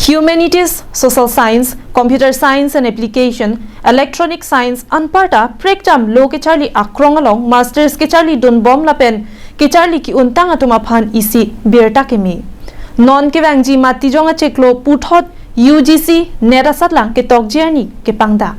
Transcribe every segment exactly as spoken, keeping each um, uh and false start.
Humanities, Social Science, Computer Science and Application, Electronic Science anparta prekjam lo kecharli akrong along masters kecharli dunbom lapen kecharli ki-untang atum aphan isi birta keme. Non kevangji Matijong achiklo puthot U G C NET asatlang ketokji arni kepangdak.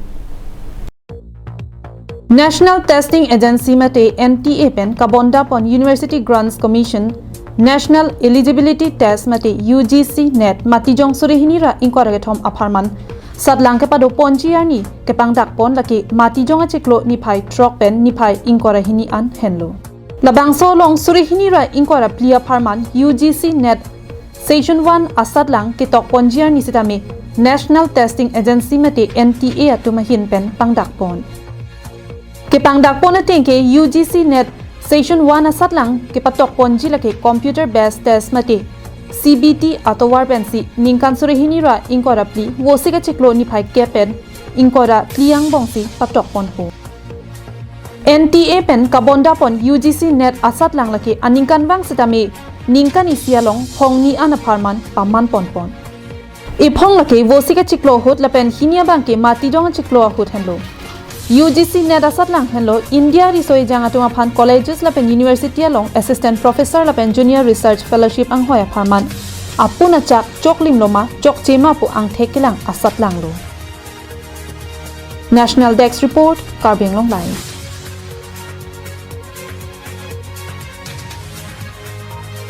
National Testing Agency mate N T A pen kabondapon University Grants Commission National Eligibility Test mate U G C NET Matijong suri hini ra ingkoi ra kethom apharman satlang kepadoponji arni kepangdakpon, lake Matijong achiklo niphai throk pen niphai ingkoi ra hini an henlo. Labangso along suri hini ra ingkoi ra phli apharman U G C NET Session one asatlang ketokponji arni sitame National Testing Agency mate N T A atum ahin pen pangdakpon. Kepangdakpon ateng ke U G C NET Session one asatlang kepatokponji lake Computer Based Test mate C B T atovar pensi ningkan suri hini ra ingkoi ra phli Vosik achiklo niphai kep pen ingkoi ra phli angbongsi patokponpo. N T A pen kabondapon U G C NET asatlang lake aningkanvang sitame ningkan isi along phongni an apharman pamanponpon. Ephong lake Vosik achiklo ahut lapen hini abang ke Matijong achiklo ahut henlo. U G C NET asatlang henlo India riso ejang atum aphan colleges lapen university along assistant professor lapen junior research fellowship anghoi apharman apun achak choklimlo ma chokchema pu angthek kelang asatlanglo. National Desk Report, Karbi Anglong Live.